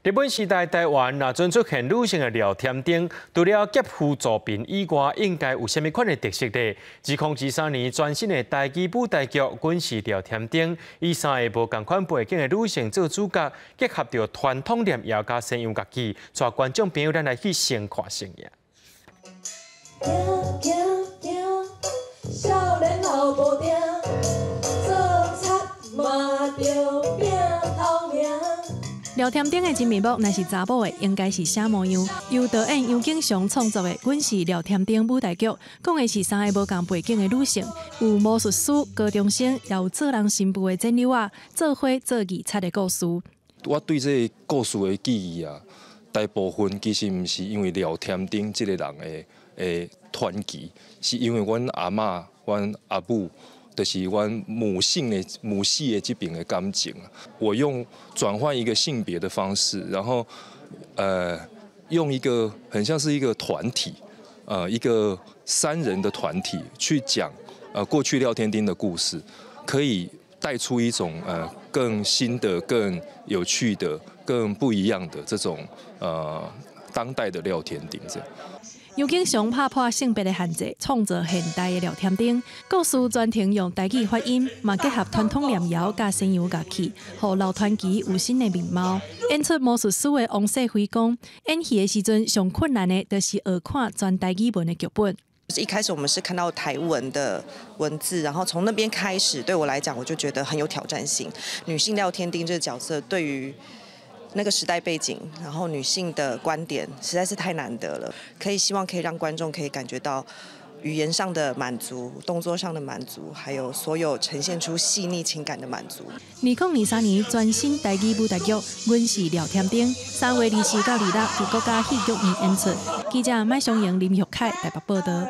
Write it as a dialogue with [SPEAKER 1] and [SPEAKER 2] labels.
[SPEAKER 1] 日本時代台灣若陣出現女性的廖添丁，除了劫富助貧以外，應該有啥物款的特色呢？2023年全新的台語舞台劇《阮是廖添丁》，以三个無仝款背景的女性做主角，結合著傳統念謠佮西洋樂器，帶觀眾朋友咱來去先看先贏。
[SPEAKER 2] 行行行，少年老無定，做賊嘛著拼頭名。
[SPEAKER 3] 廖添丁的真面目若是查某的，應該是啥模樣？由導演楊景翔創作的《阮是廖添丁》舞台劇，講的是三个無仝背景的女性，有魔術師、高中生，也有做人新婦的剪柳仔，做伙做義賊的故事。
[SPEAKER 4] 我對這个故事的記憶啊，大部分其實毋是因為廖添丁這个人的傳奇，是因為阮阿嬤、阮阿母。就是阮母性的母系的這邊的感情。我用轉換一個性別的方式，然後，用一個很像是一個團體，一個三人的團體去講，過去廖添丁的故事，可以帶出一種更新的、更有趣的、更不一樣的這種當代的廖添丁這樣。
[SPEAKER 3] 楊景翔拍破性別的限制，創造現代的廖添丁。故事全程用台語發音，嘛結合傳統念謠佮西洋樂器，予老傳奇有新的面貌。演出魔術師的王世輝講，演戲的時陣上困難的，就是學看全台語文的劇本。
[SPEAKER 5] 一開始我們是看到台文的文字，然後從那邊開始，對我來講，我就覺得很有挑戰性。女性廖添丁這個角色，對於那個時代背景，然後女性的觀點實在是太難得了，可以希望可以讓觀眾可以感覺到語言上的滿足、動作上的滿足，還有所有呈現出細膩情感的滿足。
[SPEAKER 3] 2023年全新台語舞台劇《阮是廖添丁》，3月24到26佇國家戲劇院演出。記者麥松瑩、林玉凱台北報道。